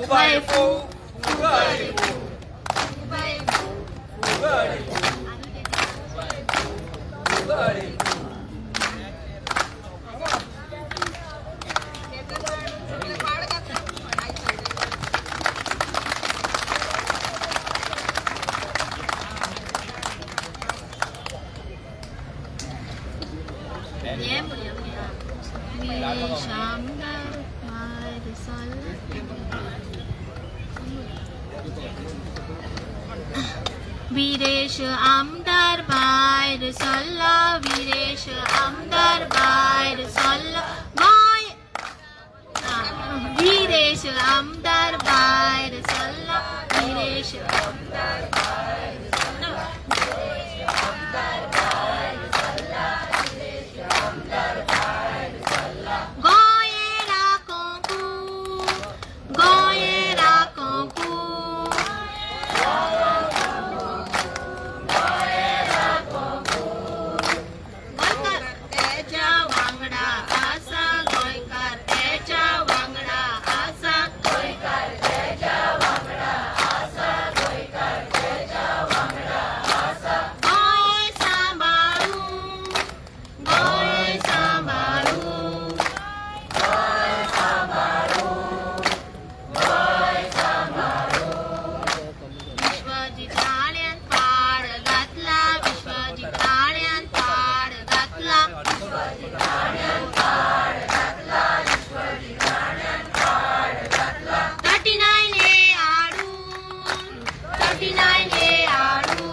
5 4 5 वीरेश आमदार भायर सरला, वीरेश आमदार भायर सरला, गोंय वीरेश आमदार भायर सरला, वीरेश आमदार भायर सरला, वीरेश आमदार भायर सरला, वीरेश आमदार भायर सरला. गोंय राखोंकू, गोंय राखोंकू, गोंयकार तेच्या वांगडा आसा, गोंयकार तेच्या वांगडा आसा, गोंयकार तेच्या वांगडा आसा, गोंयकार तेच्या वांगडा आसा. गोंय सांबाळू, गोंय सांबाळू, गोंय सांबाळू, गोंय सांबाळू. विश्वजीत राण्यान पाड घातला, विश्वजीत राण्यान पाड घातला, विश्वजीत राण्यान पाड घातला, विश्वजीत राण्यान पाड घातला. 39 ए हाडून, 39 ए हाडून,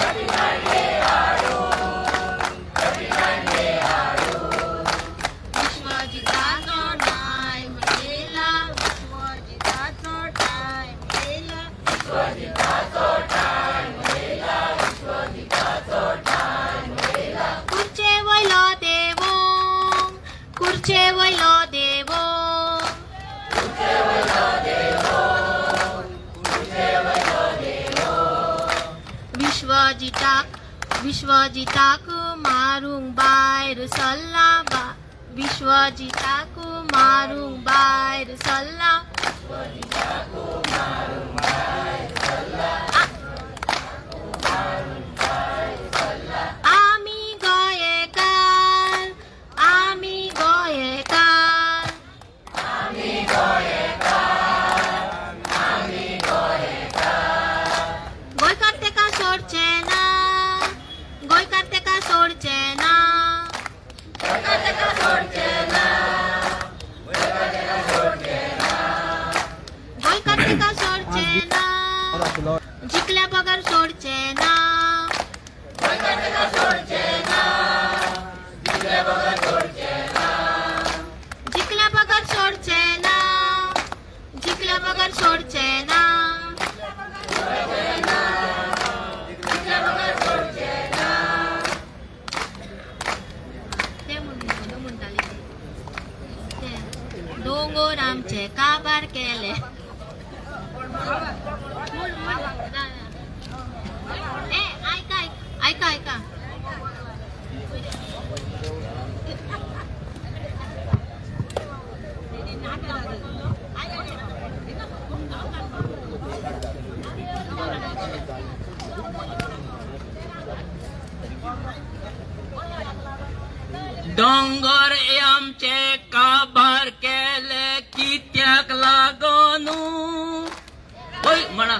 39 ए हाडून, 39 ए हाडून. विश्वजिताचो टायम येयला, विश्वजिताचो टायम येयला, विश्वजिताचो टायम येयला, विश्वजिताचो टायम येयला. खुर्चे वयलो देवो, खुर्चे वयलो देवो, खुर्चे वयलो देवो, खुर्चे वयलो देवो. विश्वजिताक, विश्वजिताक मारूंक भायर सरला, विश्वजिताक मारूंक भायर सरला. आमी गोंयकार, आमी गोंयकार, आमी गोंयकार, आमी गोंयकार. गोंयकार तेका सोडचे ना, गोंयकार तेका सोडचे ना, गोंयकार तेका सोडचे ना, गोंयकार तेका सोडचे ना, गोंयकार तेका सोडचे ना, जिखल्या बगर सोडचे ना, गोंयकार तेका सोडचे ना, जिखल्या बगर सोडचे ना, जिखल्या बगर सोडचे ना, जिखल्या बगर सोडचे ना, जिखल्या बगर सोडचे ना. ते म्हणून म्हणटाले ते दोंगर आमचे काबार केले. म्हण, म्हण. ए ऐका, ऐका, ऐका. दोंगर आमचे काबार केले कित्याक लागोन? होय म्हणा.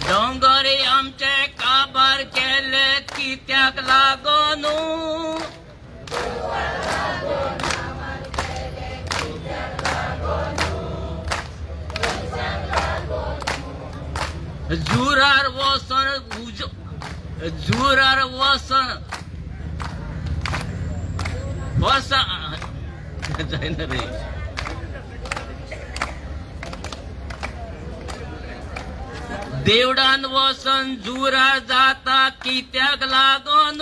दोंगर आमचे काबार केले कित्याक लागोन? जुरार वसन जुरार वसन वसा जायना रे. देवडान वसन जुरार जाता कित्याक लागोन?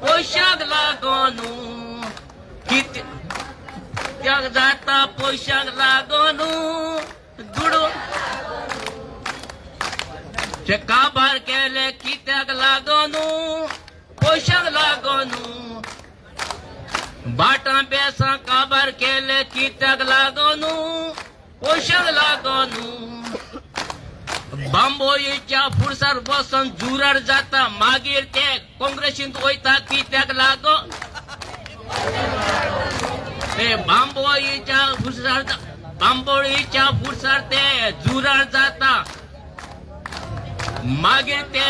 पयशाक लागोन. कित्याक जाता? पयशाक लागोन. दुडू ते काबार केले कित्याक लागोनू, पयशांक लागोनू. भाटां बेसां काबार केले कित्याक लागोनू, पयशांक लागोनू. बांबोळीच्या फुडसार बसून जुरार जाता, मागीर ते काँग्रेसींत वयता कित्याक लागो. ते बांबोळीच्या फुडसार ते जुरार जाता, मागीर ते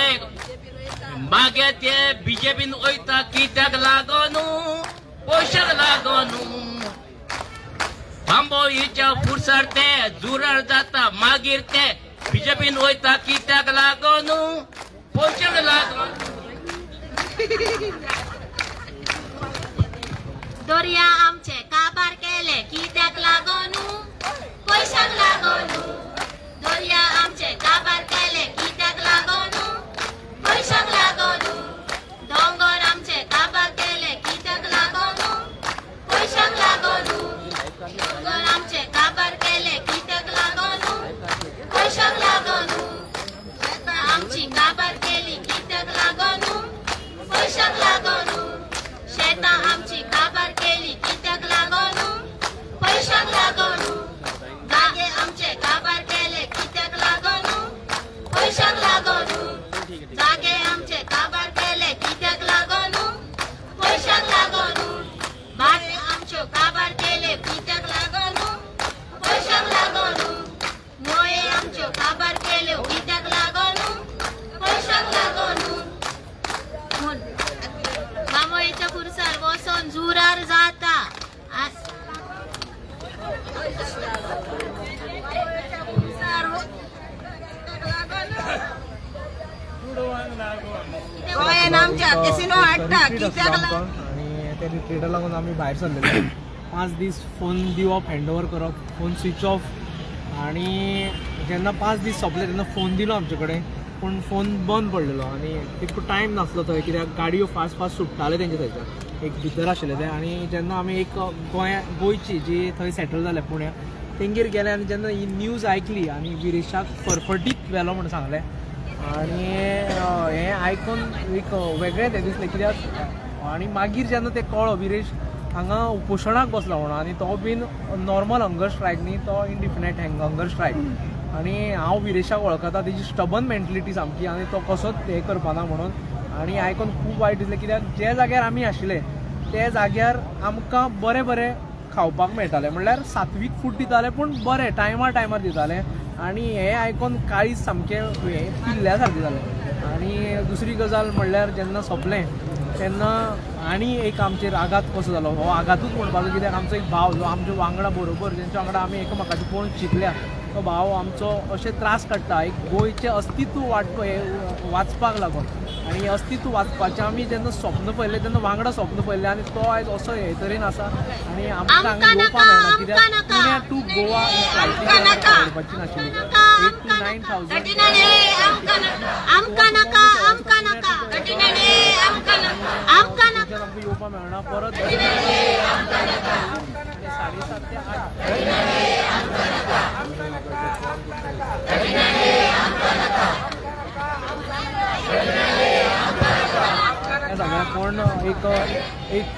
बीजेपीन वयता कित्याक लागोनू, पयशाक लागोनू. बांबोळीच्या फुडसार ते जुरार जाता, मागीर ते बीजेपीन वयता कित्याक लागोनू, पयशाक लागोन. दर्या आमचे काबार केले कित्याक लागोनू, पयशांक लागोनू. दर्या आमचे काबार केले कित्याक लागोनू, पयशांक लागोनू. दोंगर आमचे काबार केले कित्याक लागोनू, पयशांक लागोनू. दोंगर आमचे काबार केले कित्याक लागोनू, पयशांक लागोनू. शेतां आमची काबार केली कित्याक लागोनू, पयशांक लागोनू. शेतां आमची काबार केली कित्याक लागोनू, पयशांक लागोनू. जागे आमचे काबार केले कित्याक लागोनू, पयशांक लागोनू. जागे आमचे काबार केले कित्याक लागोनू, पयशांक लागोनू. भाटे आमच्यो काबार केले कित्याक लागोनू, पयशांक लागोनू. मोये आमच्यो काबार केल्यो कित्याक लागोनू, पयशांक लागोनू. म्हूण बांबोळेच्या पुरसार वचोन जुरार जाता. गोंयान आमच्या केसिनो हाडटा कित्याक लागून? आनी त्या रिट्रीटा लागून आमी भायर सरलेले. 5 दीस फोन दिवप, हँड ओवर करप, फोन स्विच ऑफ. आनी जेन्ना 5 दीस सोंपले तेन्ना फोन दिलो आमचे कडेन, पूण फोन बंद पडलेलो आनी तितको टायम नासलो थंय, कित्याक गाडयो फास्ट फास्ट सुट्टाले तेंचे थंयच्यान, एक भितर आशिल्ले ते. आनी जेन्ना आमी एक गोंया गोंयची जी थंय सेटल जाले पुण्याक तेंगेर गेले आनी जेन्ना ही न्यूज आयकली आनी विरेशाक फरफटीत व्हेलो म्हूण सांगलें. आनी हें आयकून एक वेगळेंच हें दिसलें, कित्याक आनी मागीर जेन्ना तें कळ्ळो विरेश हांगा उपोशणाक बसला म्हणून, आनी तो बीन नॉर्मल हंगर स्ट्रायक न्ही, तो इनडिफिनायट हंगर स्ट्रायक. आनी हांव विरेशाक वळखता, तेजी स्टबन मेंटलिटी सामकी आनी तो कसोच हें करपाना म्हणून. आनी आयकून खूब वायट दिसलें, कित्याक जे जाग्यार आमी आशिल्ले ते जाग्यार आमकां बरें बरें खावपाक मेळटालें, म्हणल्यार सात्वीक फूड दिताले, पूण बरें टायमार टायमार दिताले. आनी हें आयकून काळीज सामकें हें पिल्ल्या सारकें जालें. आनी दुसरी गजाल म्हणल्यार जेन्ना सोंपलें तेन्ना आनी एक आमचेर आघात कसो जालो. हो आघातूच म्हणपाचो, कित्याक आमचो एक भाव जो आमच्या वांगडा बरोबर, जेंच्या वांगडा आमी एकामेकाचें पळोवन शिकल्या, तो भाव आमचो अशे त्रास काडटा एक गोंयचें अस्तित्व वाट हें वाचपाक लागून. आनी अस्तित्व वाचपाचें आमी जेन्ना स्वप्न पळयलें तेन्ना वांगडा स्वप्न पळयलें आनी तो आयज असो हे तरेन आसा आनी आमकां हांगा आमकां येवपाक नाका, मेळना, कित्याक आमकां नाका. पुण्या टू गोवा ही फ्लायटी आमकां नाका. परवडपाची नाशिल्ली, नाका, 8 टू 9 थावजंड. आमकां नाका. आमकां नाका, आमकां नाका. आमकां नाका. आमकां नाका. आमकां येवपाक मेळना परत 7:30 ते 8. हें सगळें पूण एक एक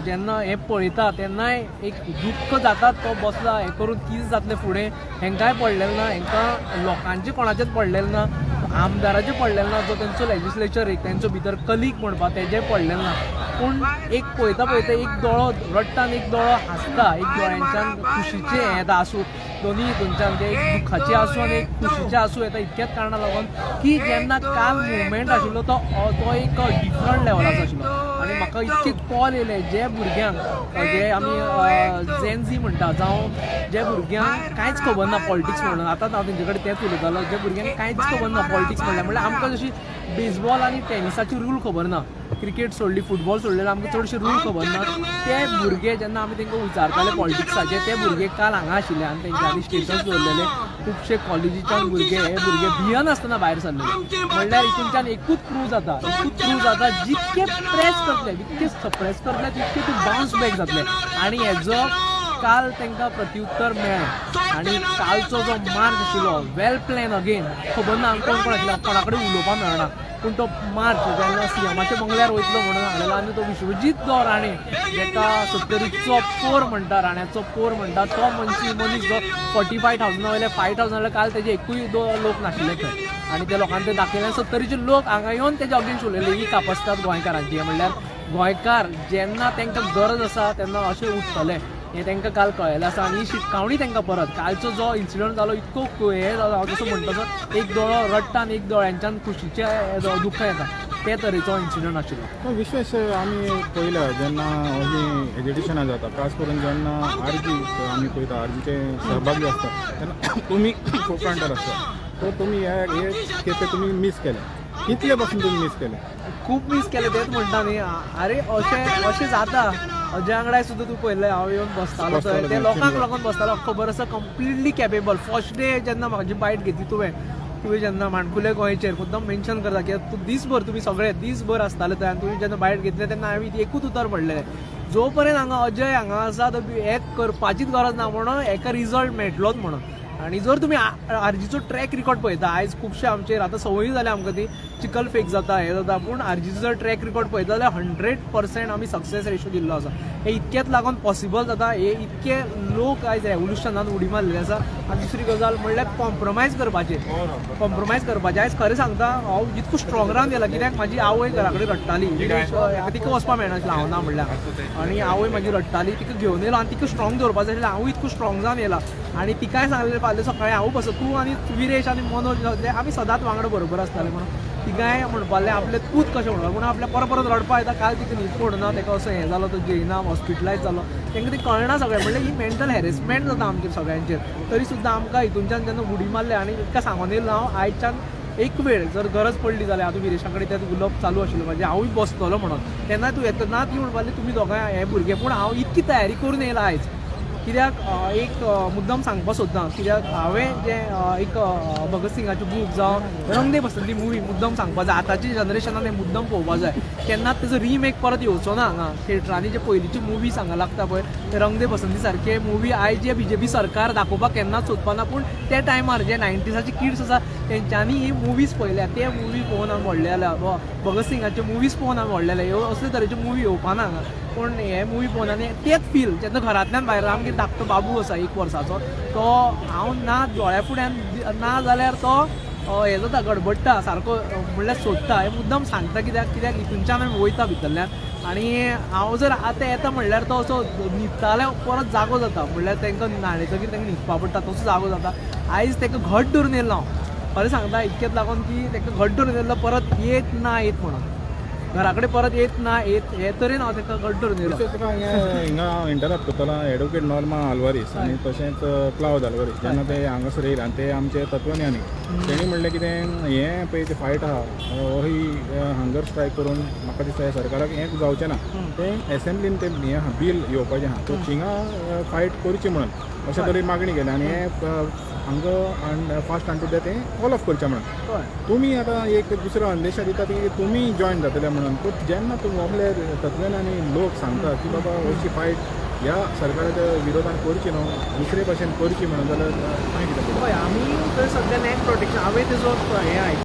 जेन्ना हें पळयता तेन्नाय एक दुख्ख जाता. तो बसला हें करून कितें जातलें फुडें हेंकांय पडलेलें ना, हेंकां लोकांचें कोणाचेंच पडलेलें ना, आमदाराचें पडलेलें ना, जो तेंचो लेजिस्लेचर एक तेंचो भितर कलीग म्हणपा तेजें पडलेलें ना. पूण एक पळयता पळयता एक दोळो रडटा आनी एक दोळो हांसता, एक दोळ्यांच्यान खुशीचें हें येता आसू, दोनी हितूनच्यान ते एक दुख्खाचे आसू आनी एक खुशीचे आसू येता. इतक्याच कारणा लागून की जेन्ना काल मुवमेंट आशिल्लो तो तो एक डिफरंट लेवलाचो आशिल्लो. आनी म्हाका इतके कॉल येयले जे भुरग्यांक, जे आमी जेन झी म्हणटा, जावं जे भुरग्यांक कांयच खबर ना पॉलिटिक्स म्हणून. आतांच हांव तेंचे कडेन तेंच उलयतालो, जे भुरग्यांक कांयच खबर ना पॉलिटिक्स म्हणल्यार, म्हणल्यार आमकां जशी बेजबॉल आनी टेनिसाची रूल खबर ना, क्रिकेट सोडली, फुटबॉल सोडले, आमकां चडशे रूल खबर ना, ते भुरगे जेन्ना आमी तांकां विचारताले पॉलिटिक्साचे, ते भुरगे काल हांगा आशिल्ले आनी तेंच्यांनी स्टेटस दवरलेले. खुबशे कॉलेजीच्यान भुरगे, हे भुरगे भियनासतना भायर सरलेले. म्हणल्यार हितूनच्यान एकूच प्रूव जाता, एकूच प्रूव जाता, जितके प्रेस करतले, जितके सप्रेस करतले, तितके तूं बाउन्स बॅक जातले. आनी हेजो काल तांकां प्रत्युत्तर मेळ्ळें आनी कालचो जो मार्च आशिल्लो वेल प्लॅन अगेन, खबर ना कोण कोण आशिल्लो, कोणा कडेन उलोवपाक मेळना, पूण तो मार्च जेन्ना सीएमाच्या बंगल्यार वयतलो म्हणून सांगलेलो आनी तो विश्वजीत जो राणे, जेका सत्तरीचो पोर म्हणटा, राण्याचो पोर म्हणटा, तो मनीस जो 45,000 वयले 5,000 काल तेजे एकूय लोक नाशिल्ले थंय आनी त्या लोकांनी ते दाखयले. सत्तरीचे लोक हांगा येवन तेजे अगेन्स्ट उलयले. ही कापस्तात गोंयकारांची, म्हणल्यार गोंयकार जेन्ना तांकां गरज आसा तेन्ना अशें उठतले हें तांकां काल कळ्ळेलें आसा आनी ही शिटकावणी तांकां परत कालचो जो इन्सिडंट जालो इतको हें जालो, हांव जसो म्हणटा तसो एक दोळो रडटा आनी एक दोळ्यांच्यान खुशीचें दुख्ख येता ते तरेचो इन्सिडंट आशिल्लो. विशेश आमी पळयला जेन्ना अशीं एजिटेशनां जाता, खास करून जेन्ना आरजी आमी पळयता, आरजीचे सहभागी आसता तेन्ना तुमी फोरफ्रंटार आसता. सो तुमी हे खेपे तुमी मीस केले, कितले पासून तुमी मीस केले? खूब मीस केले, तेच म्हणटा न्ही. आरे अशें अशें जाता, अजय वांगडा सुद्दां तूं पळयलें हांव येवन बसतालो थंय, ते लोकांक लागून बसतालो, खबर आसा कंप्लिटली कॅपेबल. फर्स्ट डे जेन्ना म्हाजी बायट घेतली तुवें जेन्ना माणकुले गोंयचेर मुद्दम मेन्शन करता कित्याक तूं दीसभर तुमी सगळे दीसभर आसताले थंय आनी तुवें जेन्ना बायट घेतले तेन्ना हांवें एकूच उतर म्हणलें, जो पर्यंत हांगा अजय हांगा आसा तो हें करपाचीच गरज ना म्हणून हेका रिजल्ट मेळटलोच म्हणून. आनी जर तुमी आरजीचो ट्रॅक रिकॉर्ड पळयता, आयज खुबशे आमचेर आतां संवय जाल्या आमकां ती चिकल फेक जाता हें जाता, पूण आरजीचो जर ट्रॅक रिकॉर्ड पळयता जाल्यार 100% आमी सक्सेस रेशो दिल्लो आसा. हें इतकेंच लागून पॉसिबल जाता, हे इतके लोक आयज रेवोल्युशनान उडी मारलेले आसा. आनी दुसरी गजाल म्हणल्यार कॉम्प्रोमायज करपाचें, कॉम्प्रोमायज करपाचें. आयज खरें सांगता हांव जितको स्ट्रॉंग रावन गेला, कित्याक म्हाजी आवय घरा कडेन रडटाली, तिका वचपाक मेळनासलें हांव ना म्हणल्यार, आनी आवय म्हाजी रडटाली, तिका घेवन येयलो आनी तिका स्ट्रॉंग दवरपाक जाय आशिल्लें, हांवूय इतको स्ट्रॉंग जावन येयला. आनी तिकाय सांगलें फाल्यां सकाळीं हांवूय बसत, तूं आनी विरेश आनी मनोज आमी सदांच वांगडा बरोबर आसताले म्हणून तिकाय म्हणपाक लागलें आपले पूत कशें म्हणपाक, पूण आपल्या परत परत रडपाक येता. काल तिका न्हीद पडना, ताका असो हें जालो, तो जेयना, हॉस्पिटलायज जालो, तांकां तें कळना सगळें. म्हणल्यार ही मेंटल हॅरेसमेंट जाता आमचेर सगळ्यांचेर. तरी सुद्दां आमकां हितूनच्यान जेन्ना उडी मारले आनी इतका सांगून येयलो हांव आयच्यान एक वेळ जर गरज पडली जाल्यार आतां विरेशा कडेन तें उलोवप चालू आशिल्लें म्हाजें, हांवूय बसतलो म्हणून, तेन्ना तूं येता ना ती म्हणपाक लागली तुमी दोगांय हे भुरगे, पूण हांव इतकी तयारी करून येयला आयज. कित्याक एक मुद्दम सांगपाक सोदता, कित्याक हांवें जें एक भगत सिंगाचें बूक जावं रंग दे बसंती मुवी मुद्दम सांगपाक जाय, आतांच्या जनरेशनान हें मुद्दम पळोवपाक जाय, केन्नाच तेजो रिमेक परत येवचो ना. हांगा थिएटरांनी जे पयलींची मुवीज हांगा लागता पळय ते रंग दे बसंती सारके मुवी आयज जे बीजेपी सरकार दाखोवपाक केन्नाच सोदपाक ना, पूण त्या टायमार जे 90साचे किड्स आसा तेंच्यांनी ही मुवीज पळयल्या, ते मुवी पळोवन आमी व्हडले जाल्या, भगत सिंगाचे मुवीज पळोवन आमी व्हडले जाल्या. ह्यो असले तरेच्यो मुवी येवपा ना हांगा, पूण हे मुवी पळोवन आनी तेच फील जेन्ना घरांतल्यान भायर आमगेर धाकटो बाबू आसा 1 वर्साचो, तो हांव ना दोळ्या फुड्यान ना जाल्यार तो हें जाता, गडबडटा सारको, म्हणल्यार सोदता. हें मुद्दम सांगता कित्याक, कित्याक हितूनच्यान आमी वयता भितरल्यान आनी हांव जर आतां येता म्हणल्यार तो असो न्हिदता जाल्यार परत जागो जाता, म्हणल्यार तांकां न्हाणयतकीर तांकां न्हिदपा पडटा तसो जागो जाता. आयज ताका घट धरून येयलो हांव, खरें सांगता इतकेंच लागून की ताका घट धरून येयलो, परत येत ना येत म्हणून घरा कडेन परत येत ना येत हे तरेन हांव ताका घट धरून येयलो. तुका हिंगा हांव इंटरप्ट करतलो, एडवोकेट नॉर्मा आल्वारीस आनी तशेंच क्लावद आल्वारीस जेन्ना ते हांगासर येयले आनी ते आमचे तत्वज्ञानी, तेणी म्हणलें कितें हें पळय ते फायट आहा ही हंगर स्ट्रायक करून म्हाका दिसता ह्या सरकाराक हें जावचें ना, तें एसेंब्लीन तें हें आहा बील येवपाचें आहा, सो थिंगा फायट करची म्हणून अशें तरेन मागणी केली आनी हें हांगा फास्ट हाडून तें कॉल ऑफ करचें म्हणून. तुमी आतां एक दुसरो संदेशा दिता की तुमी जॉयन जातले म्हणून, पूण जेन्ना तुमी आपले तत्वज्ञानी लोक सांगता की बाबा अशी फायट ह्या सरकाराच्या विरोधान करची न्हू, दुसरे भाशेन करची म्हणून, जाल्यार मागीर कितें? हय, आमी थंय सद्या लँड प्रोटेक्शन हांवें तेजो हें आयकलां.